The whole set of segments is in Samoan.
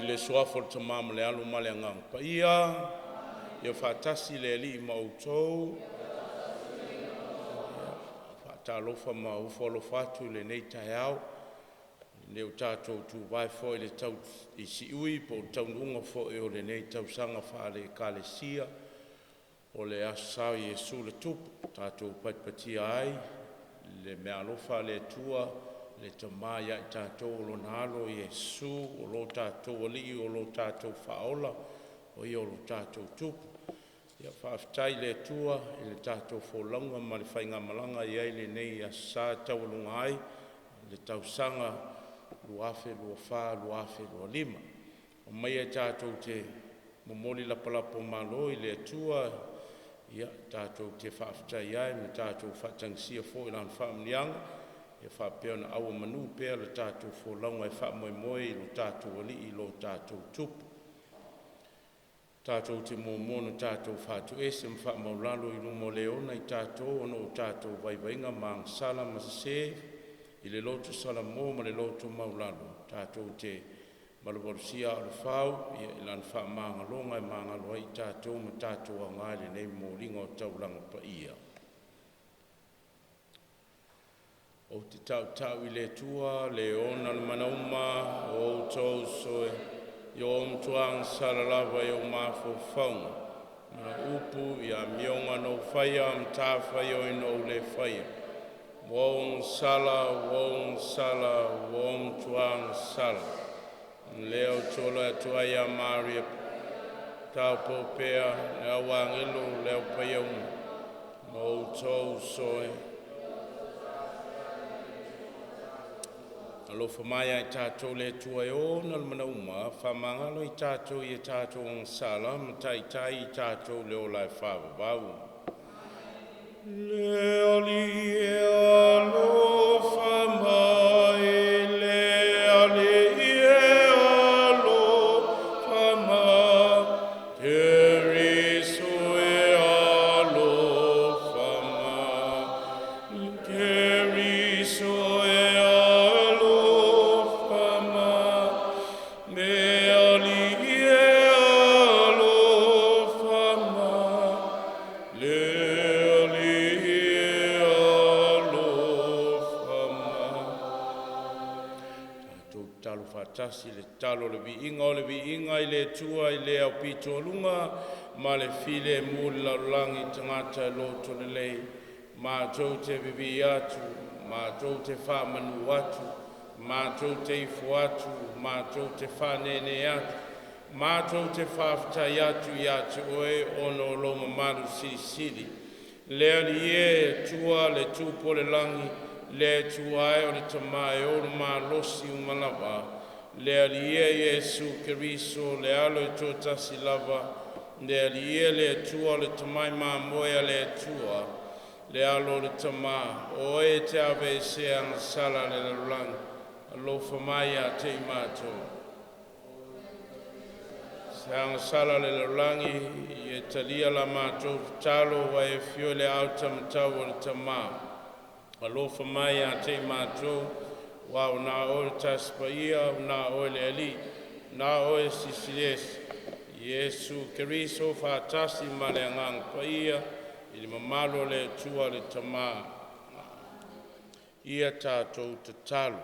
le suafa o le Tama ma le Alo ma le Agaga Paia. Ia faatasi le Alii ma outou. Faatalofa ma ofo alofa atu i lenei taeao, ua tatou tuvae foi i le tau i siui po o le taunuuga foi o lenei tausaga faale-Ekalesia, o le Aso Sa o Iesu le Tupu, ua tatou patipatia ai le meaalofa a le Atua le Tama ia i tatou o Lona Alo o Iesu, o lo tatou Alii o lo tatou Faaola, o Ia o lo tatou Tupu. Ia faafetai i le Atua i le tatou folauga ma le faigamalaga e i ai lenei Aso Sa e taualuga ai le tausaga 2024/2025. Aumaia tatou te momoli lapalapa o malo i le Atua, tatou te faafetai ai ma tatou faatagisia foi i Lana faamanuiaga ia faapea ona auomanu pea le tatou folauga e faamoemoe i lo tatou Alii lo tatou Tupu. Tatou te muamua ona tatou faatoese ma faamaualalo i luma o Le e ona i tatou ona o tatou vaivaiga ma agasala ma sese i le loto salamo ma le loto maualalo, tatou te valuvalusia aa o le fau i Lana faamagaloga e magalo ai i tatou ma tatou aoga i lenei momoliga o taulaga paia. Ou te tautau i le Atua le e ona le mana uma o outou sō e ua ou matua agasala lava i ou mafaufauga, ma upu, i amioga na ou faia ma matafaioi na ou le faia. Ua ou agasala, ua ou agasala, ua ou matua agasala. O lea ou te olo atu ai ia Maria taupou pea, le au agelu le au paia uma, ma outou sō e. Alofa mai ia i tatou le Atua e ona le manauma, faamagalo i tatou i a tatou agasala ma taitai i tatou i le ola e faavavau. Le Alii e alofa mai, le Alii e alofa mai, Keriso e alofa mai, Keriso e alofa mai, Le Alii e alofa mai, Le Alii e alofa mai. Tatou tatalo faatasi i le tatalo o le viiga o le viiga i le Atua i le aupito ma le filemu i le lalolagi i tagata e lotolelei. Matou te vivii atu, matou te faamanu atu, matou te ifo atu, matou te faaneenee atu, matou te faafetai atu ia te Oe ona o lou mamalu silisili. Le Alii e, Atua le Tupu o le lagi, le Atua e o le Tama e ou le malosi uma lava, le Alii e Iesu Keriso le Alo e toatasi lava, le Alii e le Atua o le Tamai Mamoe a le Atua, le Alo o le Tama, Oe e te aveesea agasala a le lalolagi, alofa mai ia te i matou. Se agasala a le lalolagi, ia talia la matou tatalo ua e afio i le aao taumatau o le Tama. Alofa mai ia te i matou, aua ua na Oe le Tasi Paia, ua na Oe le Alii, na Oe le Silisili Ese, Iesu Keriso faatasi ma le Agaga Paia i le mamalu o le Atua le Tama. Ia tatou tatalo.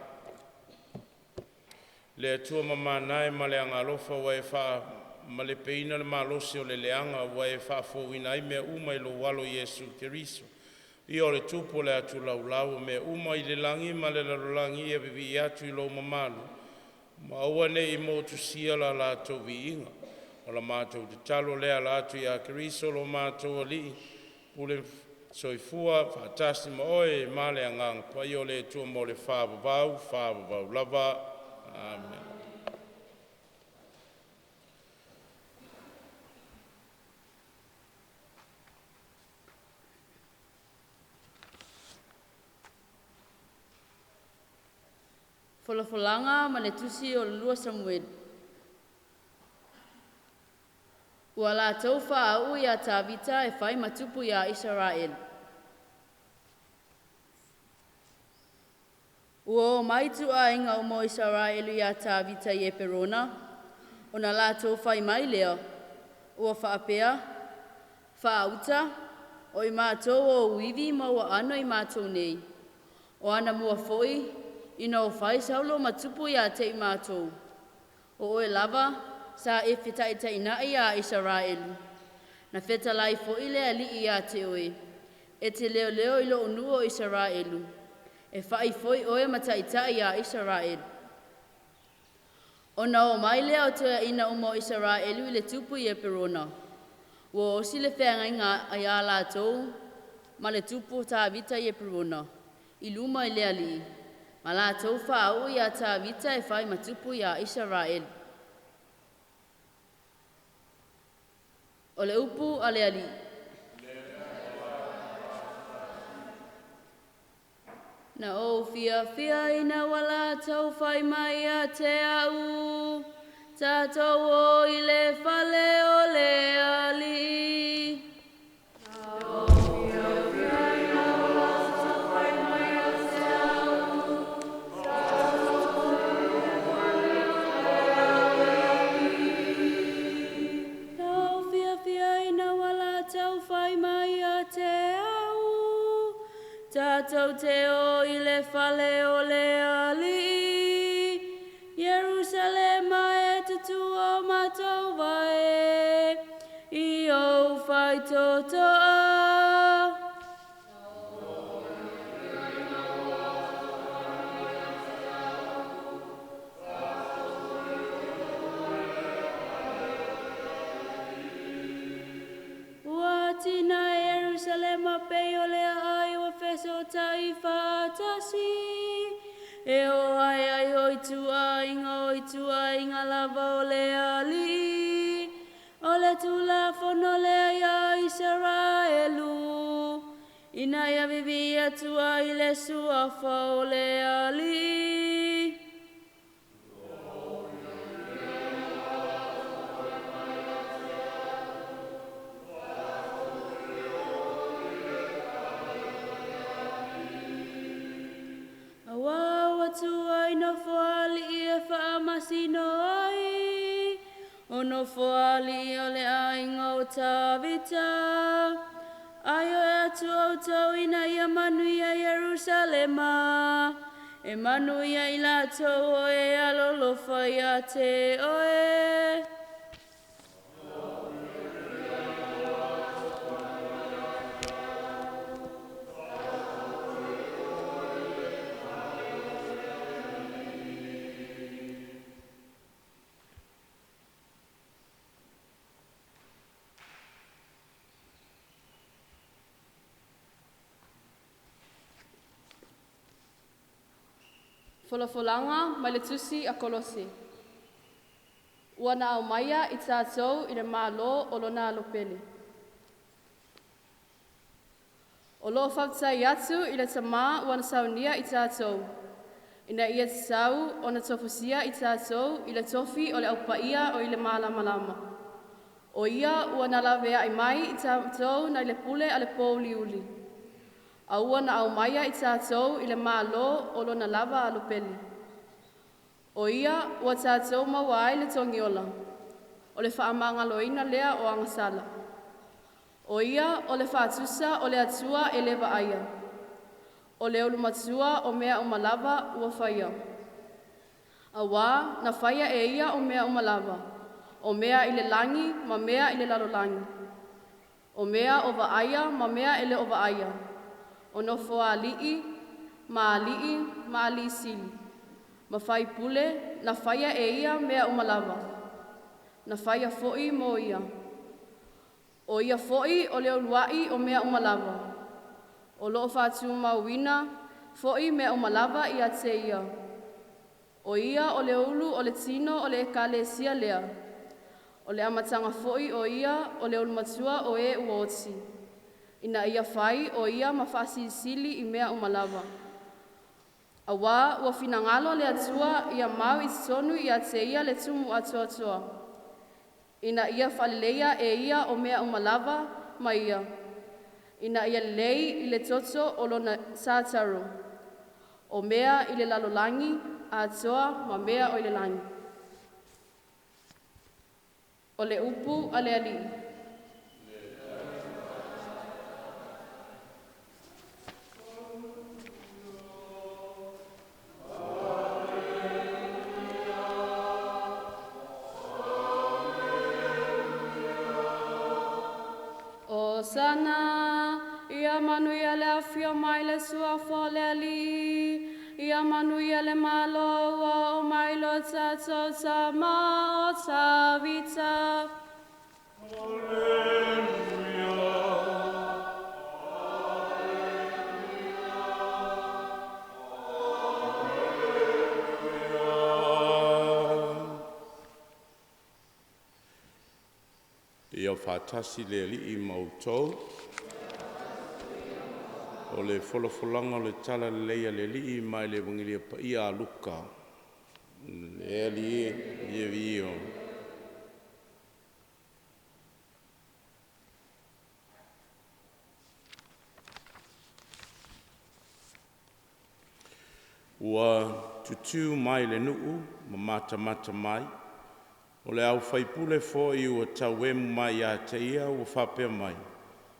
Le Atua mamana e ma le agaalofa, ua e faamalepeina le malosi o le leaga ua e faafouina ai mea uma i lou Alo Iesu Keriso, Ia o le Tupu o le atulaulau o mea uma i le lagi ma le lalolagi, ia vivii atu i lou mamalu ma aua nei motusia la latou viiga. O la matou tatalo lea e ala atu ia Keriso lo matou Alii, pule soifua faatasi ma Oe ma le Agaga Paia o le Atua mo le faavavau, faavavau lava. Amene. Folafolaga ma le Tusi o le Lua Samuelu. Ua latou faauu iā Tavita e fai ma tupu iā Isaraelu. Ua omai ituaiga uma o Isaraelu iā Tavita i Eperona, Ona latou fai mai lea, ua faapea, “Faauta, o i matou o ou ivi ma ua aano i matou nei. O anamua foi, ina o fai Saulo ma tupu ia te i matou, o oe lava sa e fetaʻitaʻinaʻi iā Isaraelu. Na fetalai foi le Alii iā te oe, ‘E te leoleo i loʻu nuu o Isaraelu, e fa'i foi oe ma taʻitaʻi iā Isaraelu.’” Ona oo mai lea o toeaʻina uma o Isaraelu i le tupu i Eperona, ua osi le feagaiga iā latou ma le tupu o Tavita i Eperona, i luma i le Alii, ma latou faauu iā Tavita e fai ma tupu iā Isaraelu. O le upu a le Alii. Na ou fiafia ina ua latou fai mai ia te a'u, “Tatou o i le fale o le Alii.” Na ou fiafia ina ua latou fai mai ia te a'u, “Tatou o i le fale o le Alii.” Na ou fiafia ina ua latou fai mai ia te a'u, “Tatou te o i le fale o le Alii.” Ierusalema e tutu o matou vae i ou faitotoa. Na ou fiafia ina ua latou fai mai ia te a'u, “Tatou o i le fale o le Alii.” Ua atinae Ierusalema pei o le aai ua fesootaʻi faatasi, e oo ae ai o ituaiga o ituaiga lava o le Alii. O le tulafono lea iā Isaraelu, ina ia vivii atu ai i le suafa o le Alii. Na ou fiafia ina ua latou fai mai ia te a'u, “Tatou te o i le fale o le Alii.” Auā ua tuu ai nofoaali'i e faamasino ai, o nofoaali'i o le aiga o Tavita. Aioe atu outou ina ia manuia Ierusalema, e manuia i latou o e alolofa ia te oe. Na ou fiafia ina ua latou fai mai ia te a'u, “Tatou te o i le fale o le Alii.” Folafolaga mai le Tusi a Kolose. Ua na aumaia i tatou i le Malo o Lona Alo pele. O loo faafetai atu i le Tamā ua na saunia i tatou, ina ia tatau ona tofusia i tatou i le tofi o le aupaia o i le malamalama. O ia ua na laveai mai i tatou nai le pule a le pouliuli, a ua na aumaia i tatou i le Malo o Lona lava Alo pele. O ia ua tatou maua ai le togiola, o le faamagaloina lea o agasala. O ia o le faatusa o le Atua e le vaaia, o le ulumatua o mea uma lava ua faia. Auā na faia e ia o mea uma lava, o mea i le lagi ma mea i le lalolagi, o mea o vaaia ma mea e le o vaaia, o nofoaali'i ma ali'i ma alii sili, ma faipule na faia e ia mea uma lava, na faia foi mo ia. O ia foi o le ulua'i o mea uma lava, o loo faatumauina foi mea uma lava ia te ia. O ia o le ulu o le tino o le Ekalesia lea, o le amataga foi o ia o le ulumatua o e ua oti, ina ia fai o ia ma faasilisili i mea uma lava. Auā ua finagalo le Atua ia mau i totonu ia te ia le tumu atoatoa, ina ia faaleleia e ia o mea uma lava ma ia, ina ia lelei i le toto o lona sataro, o mea i le lalolagi atoa ma mea o i le lagi. O le upu a le Alii. Osana, ia manuia le afio mai le suafa o le Alii, ia manuia le Malo ua oo mai lo tatou tama o Tavita. Ia faatasi le Alii ma outou. O le folafolaga o le Tala Lelei a le Alii mai le Evagelia Paia a Luka. Le Alii e, ia viia. Ua tutū mai le nuu ma matamata mai, o le aufaipule foi ua tauemu mai ia te ia ua faapea mai,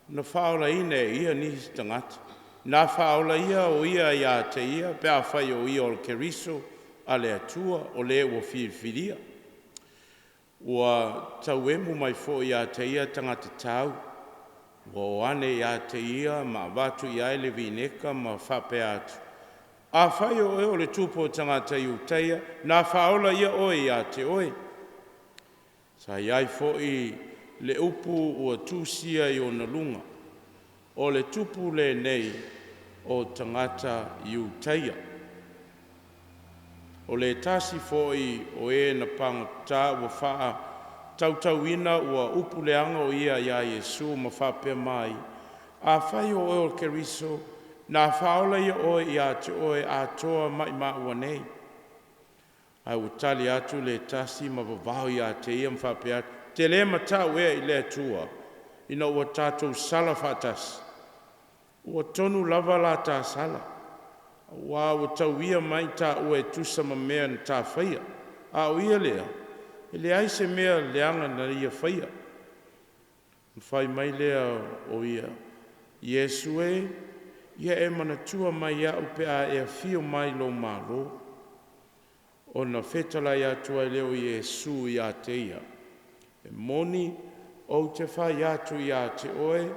“Na faaolaina e ia nisi tagata. Na faaola ia o ia ia te ia pe afai o ia o le Keriso a le Atua, o le ua filifilia.” Ua tauemu mai foi ia te ia tagata tau, ua o ane ia te ia ma avatu i ai le vineka ma faapea atu, “Afai o oe o le Tupu o tagata Iutaia, na faaola ia oe ia te oe.” Sa i ai foi le upu ua tusia i ona luga, “O le Tupu lenei o tagata Iutaia.” O le tasi foi o e na pagota ua faatautauina ua upu leaga o ia ia Iesu ma faapea mai, “Afai o oe o le Keriso, na faaola ia oe ia te oe atoa mai maua nei.” Ae ua tali atu le tasi ma vavao ia te ia ma faapea atu, “E te le matau ea i le Atua, ina ua tatou sala faatasi? Ua tonu lava la ta sala, auā ua tauia mai tāua e tusa ma mea na ta faia. A o ia lea, e leai se mea leaga na ia faia.” Ona fai mai lea o ia, “Iesu e, ia e manatua mai iaʻu pe a e afio mai i lou Malo.” Ona fetalai atu ai lea o Iesu ia te ia, “E moni, ou te fai atu ia te oe,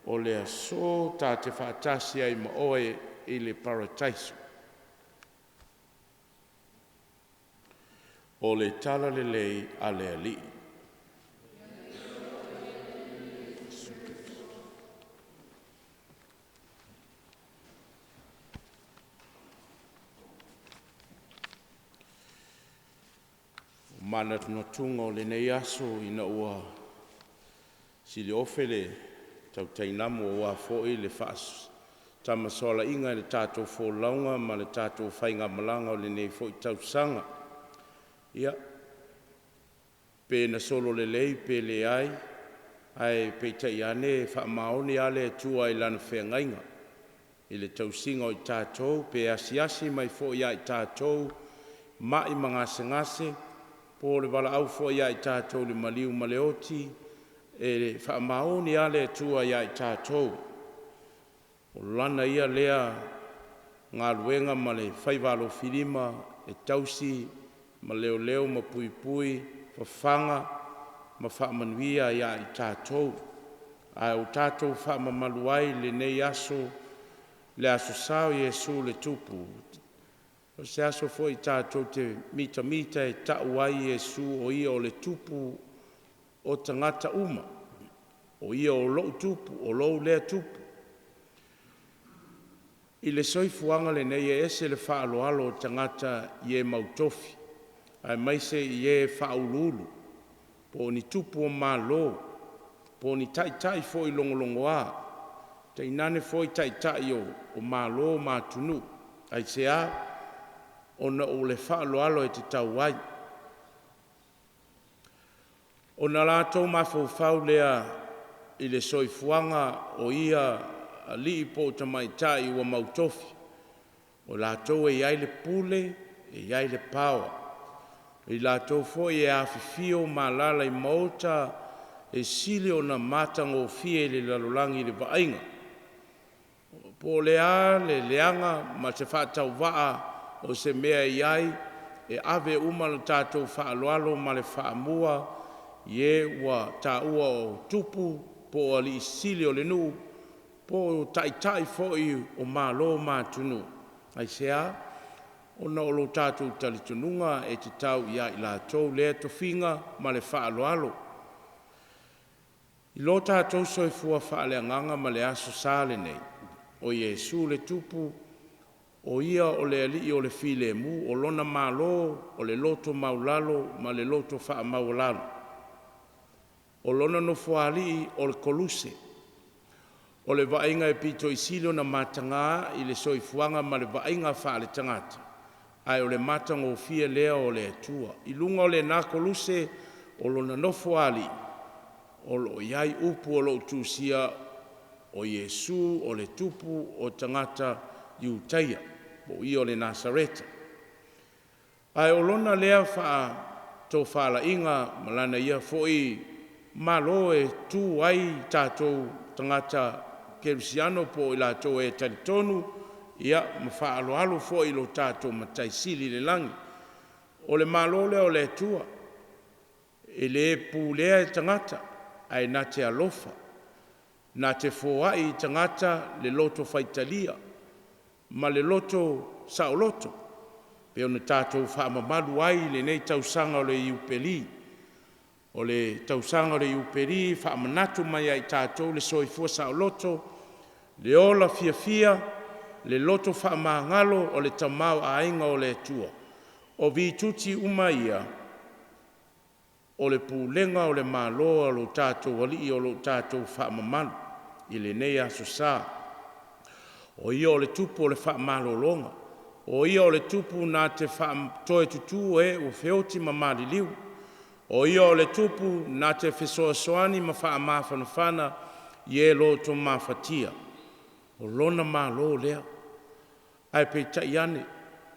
o le asō ta te faatasi ai ma oe i le Parataiso.” O le Tala Lelei a le Alii. Manatunatuga o lenei aso ina ua siliofe le tautai namo aua foi le faatamasoalaiga i le tatou folauga ma le tatou faigamalaga o lenei foi tausaga. Ia, pe na solo lelei pe leai, ae peitai ane e faamaoni lava le Atua i Lana feagaiga i le tausiga o i tatou, pe asiasi mai foi ia i tatou mai ma gasegase, po o le valaau foi ia i tatou i le maliu ma le oti, e faamaoni lava le Atua ia i tatou. O Lana ia lea galuega ma le faiva alofilima e tausi ma leoleo ma puipui fafaga ma faamanuia ia i tatou. Ae ua tatou faamamalu ai i lenei aso le Aso Sa o Iesu le Tupu, o se aso foi tatou te mitamita e tau ai Iesu o Ia o le Tupu o tagata uma, o Ia o lo'u Tupu, o lou lea Tupu. I le soifuaga lenei e ese le faaaloalo o tagata i e mautofi, aemaise i e faauluulu po o ni tupu o malo, po o ni taitai foi logologoa, tainane foi taitai o malo ma atunuu. Aisea? Ona o le faaaloalo e tatau ai. Ona latou mafaufau lea i le soifuaga o ia alii po o tamaitai ua mautofi, o latou e i ai le pule e i ai le paoa. I latou foi e afifio ma alaala i maota e sili ona matagofie i le lalolagi i le vaaiga. Po o le a le leaga ma se faatauvaa o se mea e i ai, e ave uma le tatou faaaloalo ma le faamua i e ua taua o tupu po o alii sili o le nuu po o taitai foi o Malo ma atunuu. Aisea? Ona o lo tatou talitonuga e tatau ia i latou lea tofiga ma le faaaloalo. I lo tatou soifua faaleagaga ma le Aso Sa lenei, o Iesu le Tupu, o Ia o le Alii o le Filemu, o Lona Malo o le loto maualalo ma le loto faamaualalo. O Lona Nofoalii o le Koluse. O le vaaiga e pito i sili ona mataga i le soifuaga ma le vaaiga faaletagata, ae o le matagofie lea o le Atua. I luga o lena Koluse o Lona Nofoalii, o lo o i ai upu o lo o tusia, o Iesu o le Tupu o tagata Iutaia, po o Ia o le Nasareta. Ae o Lona lea faatofalaiga ma Lana ia foi Malo e tu ai tatou tagata kerisiano po o i latou e talitonu ia ma faaaloalo foi i lo tatou Matai Sili i le Lagi. O le Malo lea o le Atua, e le pulea e tagata ae na te alofa, na te foai i tagata le loto faitalia ma le loto saoloto, pei ona tatou faamamalu ai i lenei tausaga o le Iupeli. O le tausaga o le Iupeli e faamanatu mai ia i tatou le soifua saoloto, le ola fiafia, le loto faamagalo o le tamaoaiga o le Atua. O vituti uma ia, o le pulega o le Malo a lo tatou Alii o lo o tatou faamamalu i lenei Aso Sa. O Ia o le Tupu o le faamalologa, o Ia o le Tupu na te faatoe tutu e ua feoti ma maliliu, o Ia o le Tupu na te fesoasoani ma faamafanafana i e loto mafatia. O Lona Malo lea. Ae peitai ane,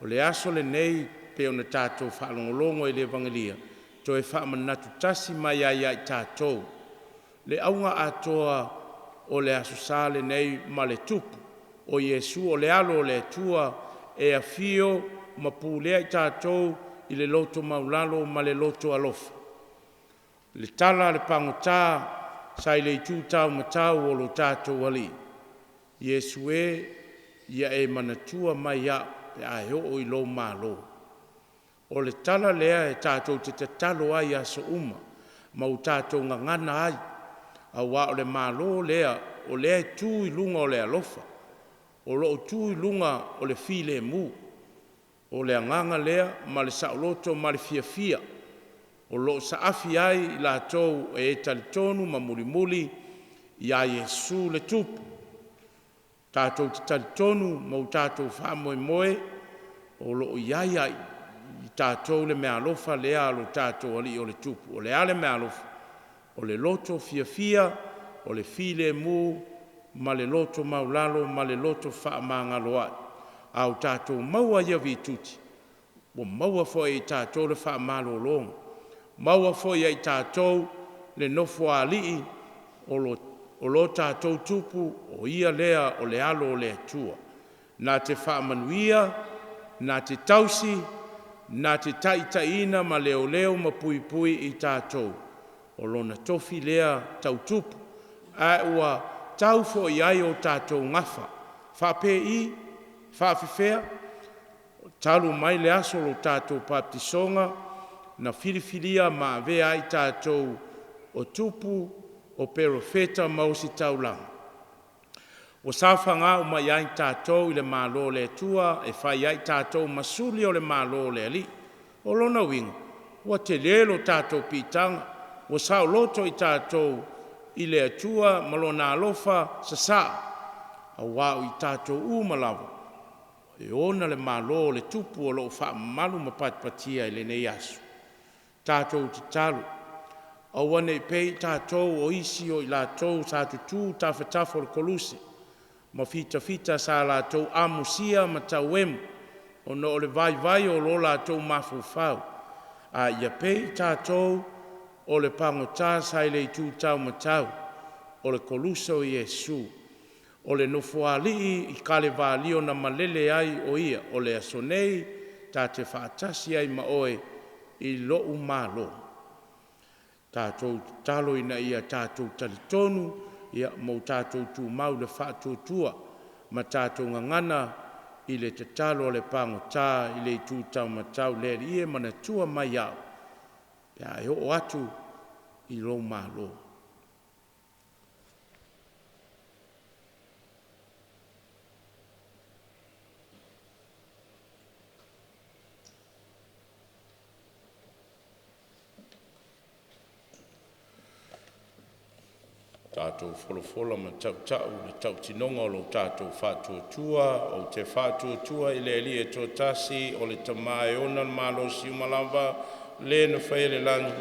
o le aso lenei pei ona tatou faalogologo i le Evagelia, toe faamanatu tasi mai lava ia i tatou le auga atoa o le Aso Sa lenei ma le Tupu, o Iesu o le Alo o le Atua e afio ma pulea i tatou i le loto maualalo ma le loto alofa. Le tala a le pagota sa i le itu taumatau o lo tatou Alii, “Iesu e, ia e manatua mai au pe a e oo i lou malo.” O le tala lea e tatou te tatalo ai i aso uma ma o tatou gagana ai, aua o le Malo lea o lea e tu i luga o le alofa, o lo o tu i luga o le filemu. O le agaga lea ma le saoloto ma le fiafia o lo o saafi ai i latou e talitonu ma mulimuli ia Iesu le Tupu. Tatou te talitonu ma o tatou faamoemoe o lo o i ai ia i tatou le meaalofa lea a lo tatou Alii o le Tupu. O le a le meaalofa? O le loto fiafia, o le filemu ma le loto maualalo ma le loto fefaamagaloai. A o tatou maua ia vituti, ua maua foi e i tatou le faamalologa, maua foi e i tatou le Nofoalii o lo tatou Tupu, o Ia lea o le Alo o le Atua, na te faamanuia, na te tausi, na te taitaiina ma leoleo ma puipui i tatou. O Lona tofi lea tau Tupu, ae ua tau foi i ai o tatou gafa. Faapei? E faafefea? Talu mai le aso o lo tatou patetisoga na filifilia ma avea ai tatou o tupu, o perofeta ma ositaulaga, ua saofaga uma i ai tatou i le Malo o le Atua e fai ai tatou ma suli o le Malo o le Alii. O lona uiga, ua tele lo tatou piitaga, ua saoloto i tatou i le Atua ma Lona alofa sasaa, aua o i tatou uma lava e ona le Malo o le Tupu o lo o faamamalu ma patipatia i lenei aso. Tatou tatalo, aua ne i pei tatou o isi o i latou sa tutu i tafatafa o le Koluse ma fitafita sa latou amusia ma tauemu ona o le vaivai o lo latou mafaufau. A ia pei tatou o le pagota sa i le itu taumatau o le kolusa o Iesu, o le nofoalii i Kalevalio na malele ai o ia, o le aso nei ta te faatasi ai ma oe i lou malo. Tatou tatalo ina ia tatou talitonu ia ma o tatou tumau le faatuatua ma tatou gagana i le tatalo a le pagota i le itu taumatau, le Alii e manatua mai au pe a e oo atu i lou malo. Tatou folafola ma tautau le tautinoga o lo tatou faatuatua. Ou te faatuatua i le Alii e toatasi, o le Tama e ona le malosi uma lava, Le na faia le lagi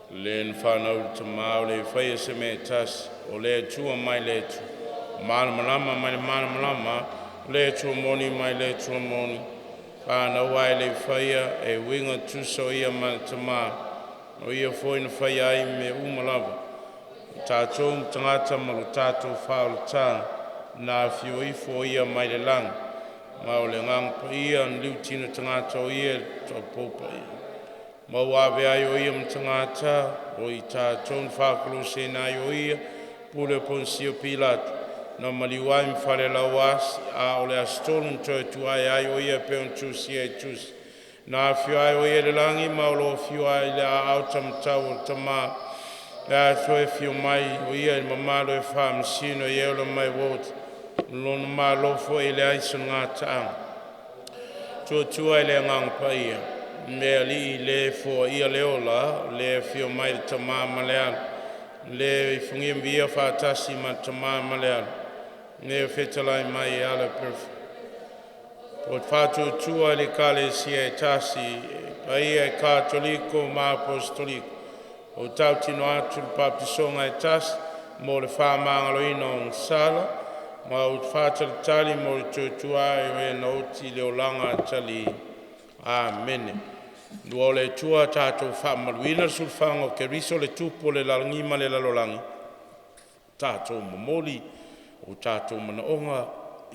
Le na fanau i le Tama, ua le faia se mea e tasi o le Atua mai le Atua, malamalama mai le malamalama, o le Atua moni mai le Atua moni, fanau ae le faia, e uiga tutusa o ia ma le Tama, o Ia foi na faia ai mea uma lava. Mo tatou ma tagata ma lo tatou faaolataga, na afio ifo o Ia mai le lagi, ma o le Agaga Paia na liutino tagata o Ia e taupopoia, ma ua avea ai o Ia ma tagata, o i tatou na faakolosiina ai o Ia, pule o Ponisio Pilato, na maliu ai ma falelauasi, a o le aso tolu na toe atu ai o Ia e pei ona tusia i le Tusi, na afio ai o Ia i le lagi ma o lo o afio ai i le aao taumatau o le Tama, e a toe afio mai o Ia i le mamalu e faamasino i e ola ma e ua oti, o Lona Malo foi e leai sona gataaga. Tua i le Agaga Paia, le Alii le foaia le ola, le afio mai le Tama ma le Alo, le ifugia ma faatasi ma le Tama ma le Alo, le fetalai mai e ala o le faatuatua i le Ekalesia e tasi, e paia e Katoliko ma Apostoliko, o tautino atu le batisoma e tasi mo le faamagaloina o agasala, ma ou te faatalitali mo le toe atu o e na oti i le olaga atalii. Amene. Lua o le Atua tatou faamamaluina le sulufaiga o Keriso le Tupu o le lagi ma le lalolagi, tatou momoli o tatou manaoga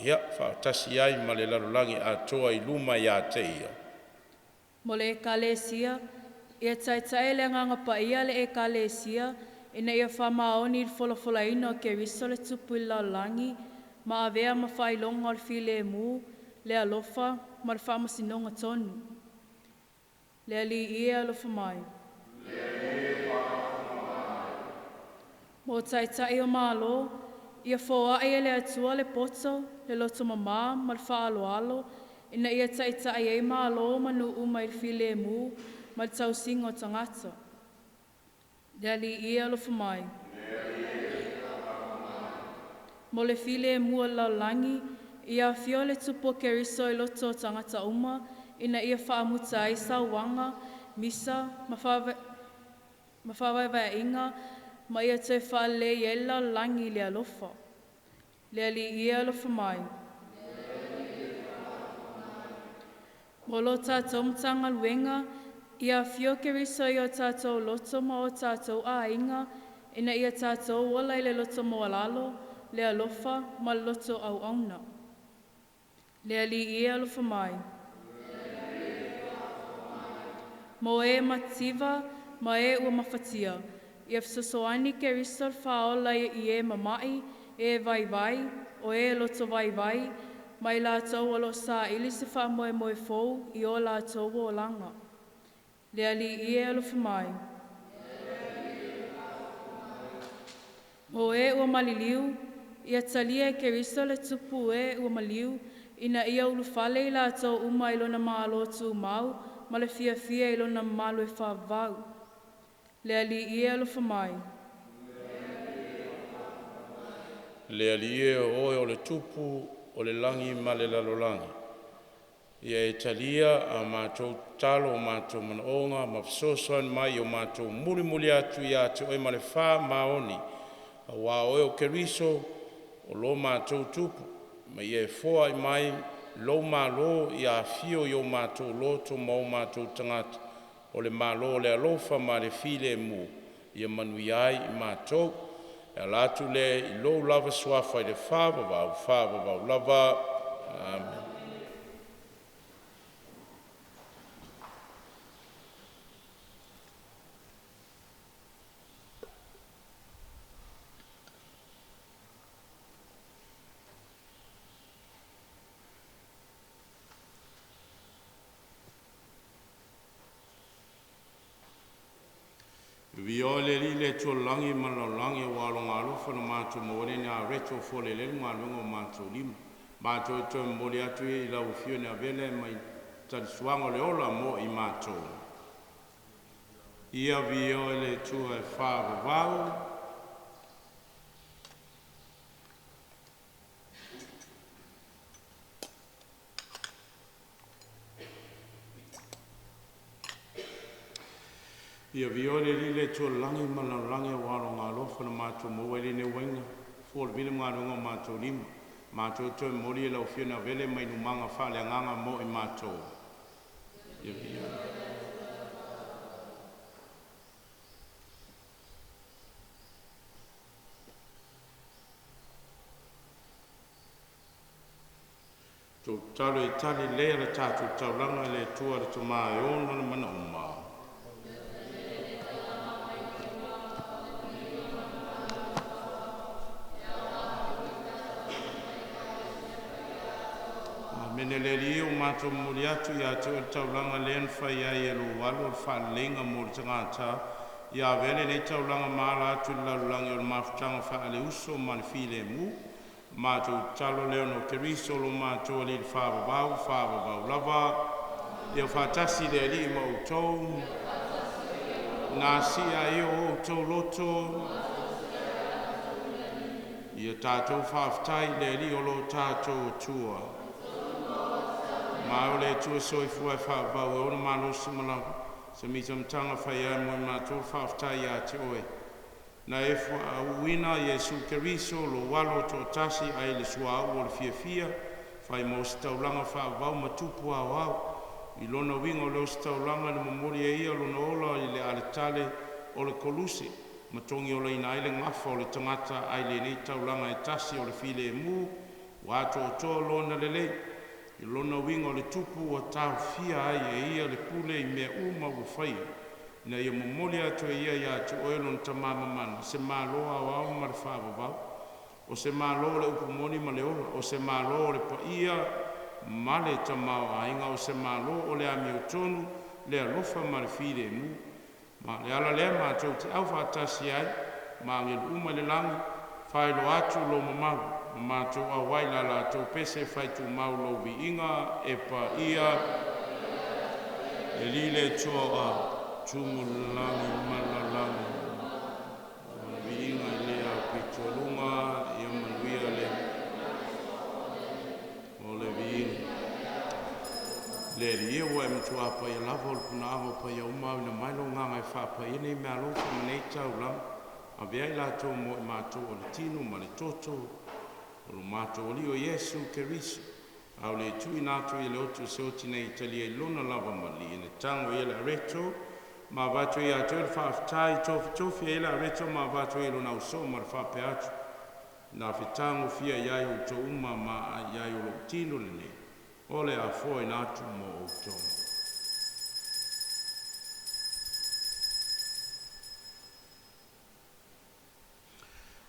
ia faatasi ai ma le lalolagi atoa i luma ia te Ia. Mo le Ekalesia, ia taita'i e le Agaga Paia le Ekalesia ina ia faamaoni i le folafolaina o Keriso le Tupu i le lalolagi ma avea ma faailoga o le filemu, le alofa ma le faamasinoga tonu. Le Alii e alofa mai. Mo Taitai o Malo, ia foa'i e le Atua le poto, le loto mamā ma le faaaloalo, ina ia taita'i ai malo ma nuu uma i le filemu ma le tausiga o tagata. Le Alii e alofa mai. Mo le filemu o le lalolagi, ia afio le Tupu o Keriso i loto o tagata uma, ina ia faamuta ai sauaga, misa ma faavaevaeaiga, ma ia toe faalelei ai le lalolagi i le alofa. Le Alii e alofa mai. Mo lo tatou Matagaluega, ia afio Keriso i o tatou loto ma o tatou aiga, ina ia tatou ola i le loto maualalo, le alofa ma le loto auauna. Le Alii e alofa mai. Mo e mativa ma e ua mafatia, ia fesoasoani Keriso le faaola i e mama'i, e vaivai, o e loto vaivai, ma i latou o lo o saili se faamoemoe fou i o latou olaga. Le Alii e alofa mai. Mo e ua maliliu, ia talia e Keriso le Tupu e ua maliu, ina ia ulufale i latou uma i lona malo tumau ma le fiafia i lona mamalu e faavavau. Le Alii e alofa mai. Le Alii e, o Oe o le Tupu o le lagi ma le lalolagi, ia e talia a matou tatalo o matou manaoga ma fesoasoani mai i o matou mulimuli atu ia te Oe ma le faamaoni. Auā o oe o Keriso o lo matou Tupu, ma ia e foai mai lou Malo ia afio i o matou loto ma o matou tagata, o le Malo o le alofa ma le filemu, ia manuia ai i matou. E ala atu lea i lou lava Suafa i le faavavau, faavavau lava. Amene. Viia Oe le Alii le Atua o le lagi ma le lalolagi aua o Lona alofa na matou maua ai lenei areto ua folelei le galuega a o matou lima. Matou e toe momoli atu ai i lau Afio e avea lea ma tali-suaga o le ola mo i matou. Ia viia Oe le Atua e faavavau. Ia viia Oe le Alii le Atua o le lagi ma le lalolagi aua o Lona alofa na matou maua ai lenei uaina fua o le vili ma galuega a o matou lima. Matou e toe momoli i lau Afio e avea lea ma inumaga faaleagaga mo i matou. Ia viia Tatalo e tali lea le tatou taulaga i le Atua le Tama e ona le manaoma. Amene. Le Alii e, ua matou momoli atu ia te Oe le taulaga lea na fai ai e lou Alo o le faaleleiga mo le tagata, ia avea lenei taulaga ma ala atu i le lalolagi o le mafutaga faale-uso ma le filemu. Matou tatalo lea ona o Keriso lo matou Alii, i le faavavau, faavavau lava. Ia faatasi le Alii ma outou. Na si'a ai o outou loto, ia tatou faafetai i le Alii o lo tatou Atua. Ma o le Atua soifua e faavavau e ona malosi uma lava, se mitamitaga fai ai mo i matou le faafetai ia te Oe, na e faauuina Iesu Keriso, lou Alo o toatasi, ai le suauu o le fiafia, fai ma ositaulaga faavavau ma Tupu Aoao. I lona uiga o le ositaulaga na momoli e Ia lona ola i le aletale o le koluse ma togiolaina ai le gafa o le tagata ai lenei taulaga e tasi o le filemu ua atoatoa lona lelei. I lona uiga o le Tupu ua taofia ai e Ia le pule i mea uma ua faia, ina ia momoli atu e Ia ia te Oe lona Tama mamana se Malo aoao ma le faavavau, o se Malo o le upu moni ma le ola, o se Malo o le paia ma le tamaoaiga, o se Malo o le amiotonu, le alofa ma le filemu. Ma o le ala lea matou te aufaatasi ai ma agelu uma i le lagi, faailoa atu lo mamalu, ma matou auai la latou pese faitumau lou viiga e paia. E Alii le Atua o Au, tumu le lagi ma le lalolagi, o le viiga i le aupito luga, ia manuia le o le viiga. Le Alii e, ua e matuā paia lava o le punaaga o paia uma, auina mai lou Agaga e faapaia nei meaalofa ma nei taulaga, avea i latou mo i matou o le tino ma le toto o lo matou Alii o Iesu Keriso. A o le tuuina atu i le oto o se oti nei talia i lona lava malie, na tago ia le areto ma avatu ia te oe le faafetai, tofitofi ai le areto ma avatu ai lona ausoo ma le faapea atu, na fetagofia i ai outou uma ma aai ai o lou tino lenei, o le afoaina atu mo outou.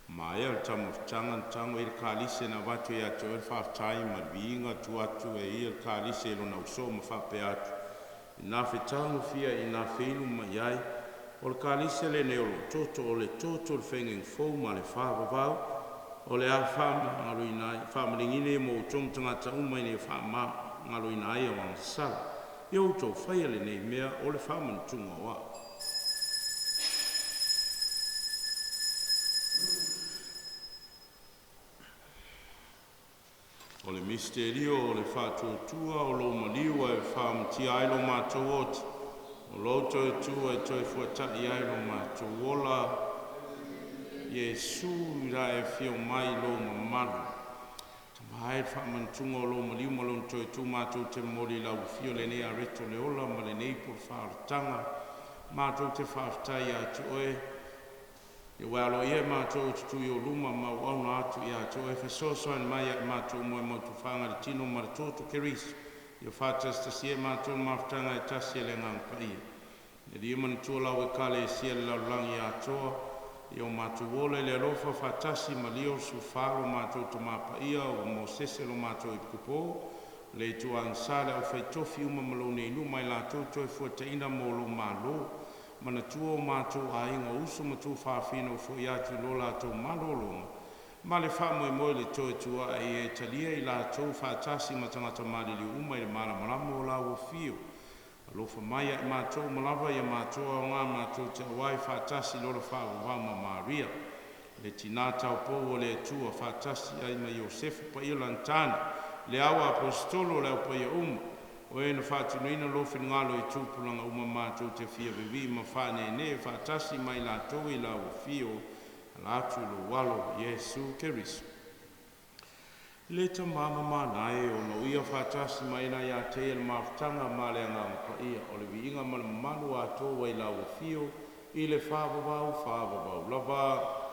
Maea le taumafataga na tago ai le kalise na avatu ia te oe le faafetai ma le viiga, tuu atu e ia le kalise i lona ausoo ma faapea atu, ina fetagofia ina feinu mai ai, o le kalise lenei o lou toto, o le toto o le faigaiga fou ma le faavavau, o le a faamalieina ia mo outou ma tagata uma ina ia faamagaloina ai o agasala. Ia outou faia lenei mea o le faamanatuga o a'u. O le misitelio o le faatuatua o lou maliu ae faamatia ai lo matou oti, o lou toe Atua e toe fuata'i ai lo matou ola. Iesu i la e afio mai i lou mamalu. Tama e le faamanatuga o lou maliu ma lona toe tu matou te momoli i lau afio lenei areto o le ola ma lenei polofa Matou te faafetai ia te oe, ua e aloaia i matou e tutu i ou luma ma auauna atu ia te oe, fesoasoani mai ia i matou uma e mau tufaga i le tino ma le toto o Keriso, ia faatasitasia e matou le mafutaga e tasi a le Agaga Paia. Le Alii e manatua lau Ekalesia i le lalolagi atoa, ia o matou ola i le alofa faatasi ma Lio 14 lo matou Tamā Paia, o Mosese lo matou Epikopo, le Itu Agasā, le aufaitofi uma ma lou nei nuu ma i latou Toefuataina mo lou Malo. Manatua o matou aiga, o uso ma tuafafine ua foi atu i lo latou malologa, ma le faamoemoe i le toe tuaa ia e talia i latou faatasi ma tagata maliliu uma i le malamalama o lau Afio. Alofa mai ia i matou uma lava, ia matou aoga matou te auai faatasi i le ola faavavau ma Maria, le Tinā taupou o le Atua, faatasi ai ma Iosefu paia lagitani, le au Aposetolo o le au paia uma, o e na faatinoina lou finagalo i tupulaga uma, matou te fia vivii ma faaneenee faatasi ma i latou i lau Afio, ala atu i lou Alo Iesu Keriso. Le Tama mamana e, ona o ia faatasi ma ina ia te ia le mafutaga ma le Agaga Paia, o le viiga ma le mamalu atoa i lau Afio i le faavavau faavavau lava.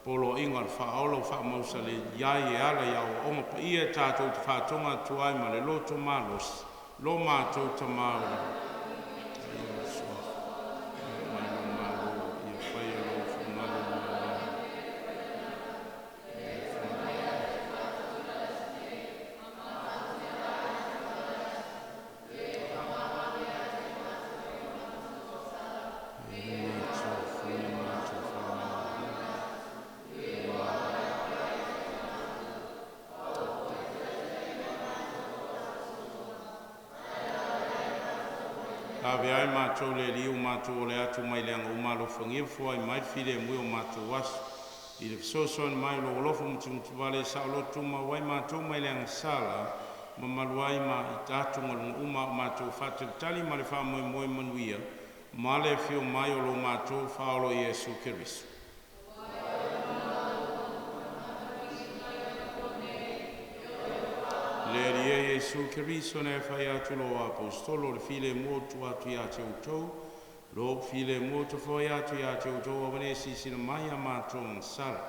Poloaiga o le Faaola ua faamausalia ai e ala i aoaoga paia e tatou te faatoga atu ai ma le loto malosi, lo matou Tama i le Lagi, mai lou malo, ia faia lou finagalo i le lalolagi. Ave ai matou le Alii o matou ole atu mai le aga uma alofagia foai mai filemu i o matou aso. I le fesoasoani mai o lou alofa mutimutivale e saoloto mau ai matou mai le agasala mamalu ai ma i atugaluga uma a o matou faatalitali ma le faamoemoe manuia ma le afio mai o lo matou Faaola Iesu Keriso. Le Alii e Iesu Keriso na e fai atu i lou Aposetolo, o le filemu ou te tuu atu ia te outou, lou filemu ou te foai atu ia te outou, aua ne i silasila mai i a matou agasala,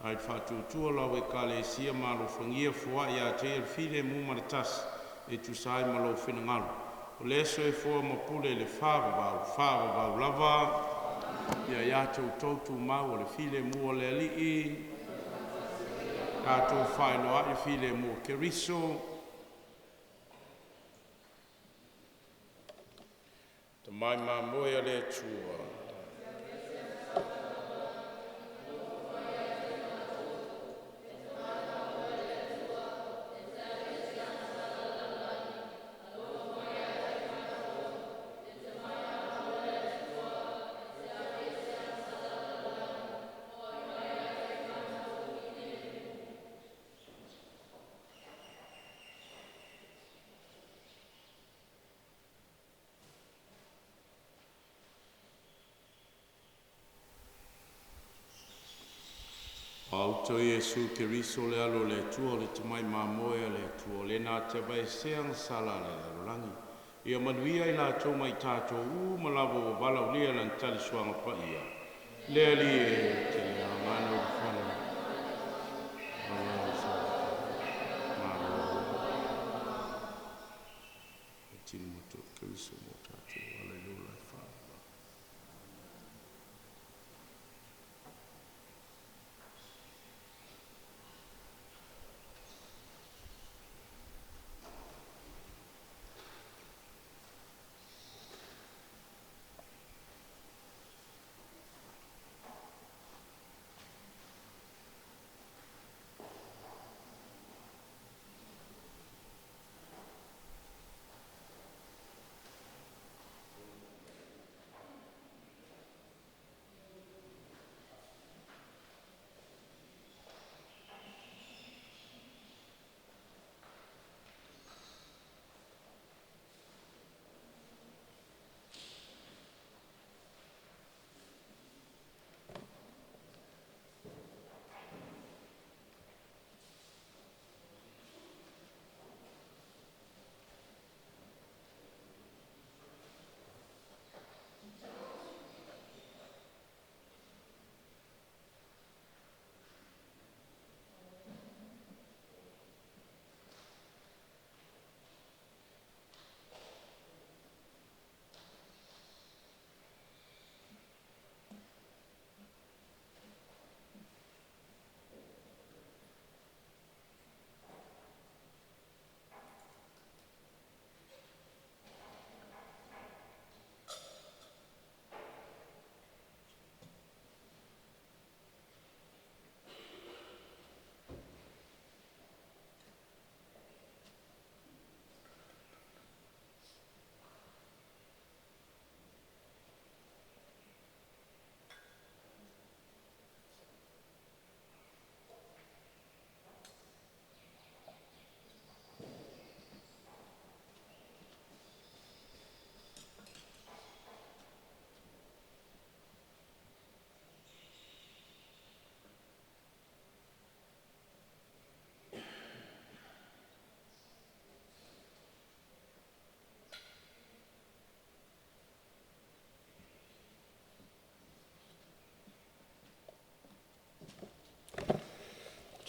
ae i le faatuatua o lau Ekalesia ma alofagia foai ia te ia le filemu ma le tasi e tusa ai ma lou finagalo. O le soifua ma pule i le faavavau, faavavau lava. Ia ia te outou tumau o le filemu o le Alii, tatou faailoa'i le filemu o Keriso. Tamai mamoe a le Atua. Auto Iesu Keriso le Alo o le Atua, o le tamai mamoe a le Atua, o le na te aveesea agasala a le lalolagi. Ia manuia i latou ma i tatou uma lava ua valaaulia lana tali suaga paia. Le Alii e te le aoga ona ulufale Malo. E tino ma toto Keriso mo tatou ala i le ola e faavavau.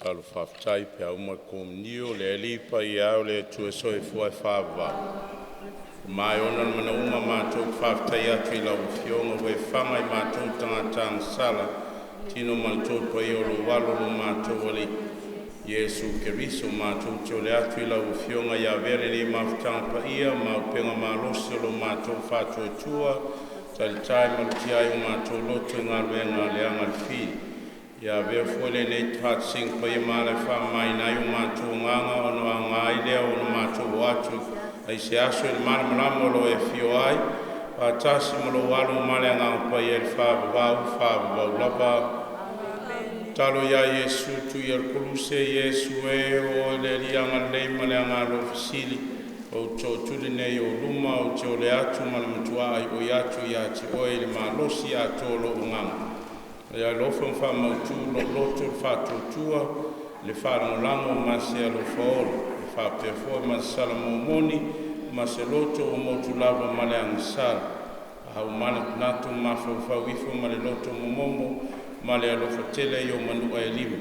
Talo faafetai pe a uma le Komunio le Alii Paia o le Atua soifua e faavavau. Ma e ona le manauma matou te faafetai atu i lau Afioga ua e faga i matou tagata agasala tino ma le toto paia o lou alo lo matou Alii Iesu Keriso. Matou te ole atu i lau Afioga ia avea lenei mafutaga paia ma auupega malosi o lo matou faatuatua talitai malutia ai o matou loto i galuega aleaga le fili. Ia avea foi lenei faatasiga paia ma ala e faamamaina ai o matou agaga ona aoga ai lea ona matou o atu ai se aso i le malamalama o lo o e afio ai faatasi ma lou alo ma le Agaga Paia i le faavavau, faavavau lava. Talo ia Iesu tui e le Koluse. Iesu e, o Oe le Alii agalelei ma le agalofa sili, ou te tootuli nei i Ou luma, ou te ole atu ma le matuaai oi atu ia te Oe i le malosi atoa o lou agaga. Ia e alofa ma faamautu lou loto, le faatuatua, le faalagolago ma se alofa ola, e faapea foi ma se sala momoni ma se loto ua motu lava ma le agasala. A uma le manatu mafaufau ifo ma le loto momomo ma le alofa tele i o manu'a e lima.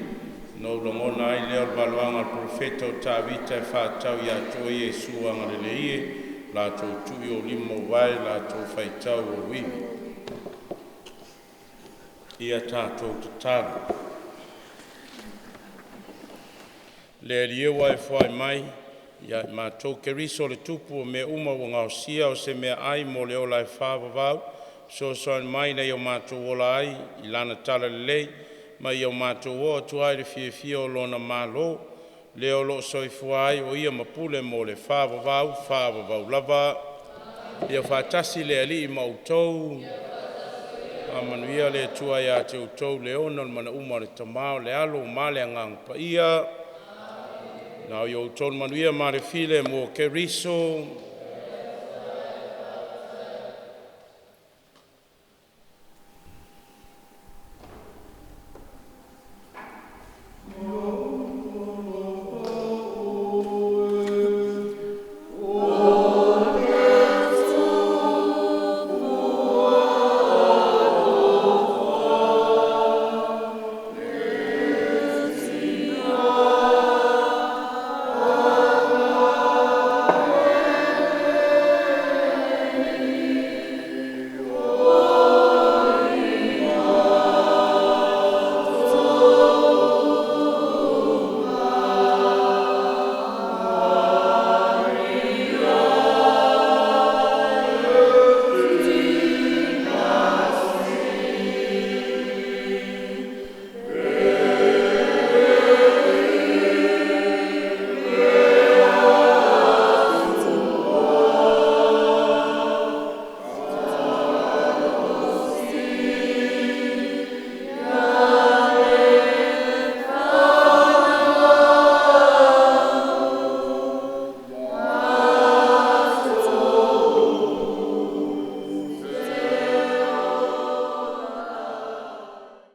Na ou lagona ai lea o le valoaga a le Polofeta o Tavita e faatatau ia te oe Iesu agalelei e, latou tui o lima o vae, latou faitau o ivi. Ia tatou tatalo. Le Alii e, ua e foai mai ia i matou Keriso le tupu o mea uma ua gaosia o se meaai mo le ola e faavavau, fesoasoani mai ina ia o matou ola ai i lana talalelei ma ia o matou oo atu ai i le fiafia o lona Malo, lea o lo o soifua ai o ia ma pule mo le faavavau, faavavau lava. Ia faatasi le Alii ma outou. Faamanuia le Atua ia te outou le ona o le manauma o le Tama o le Alo ma le Agaga Paia. Na o outou le manuia ma le filemu o Keriso.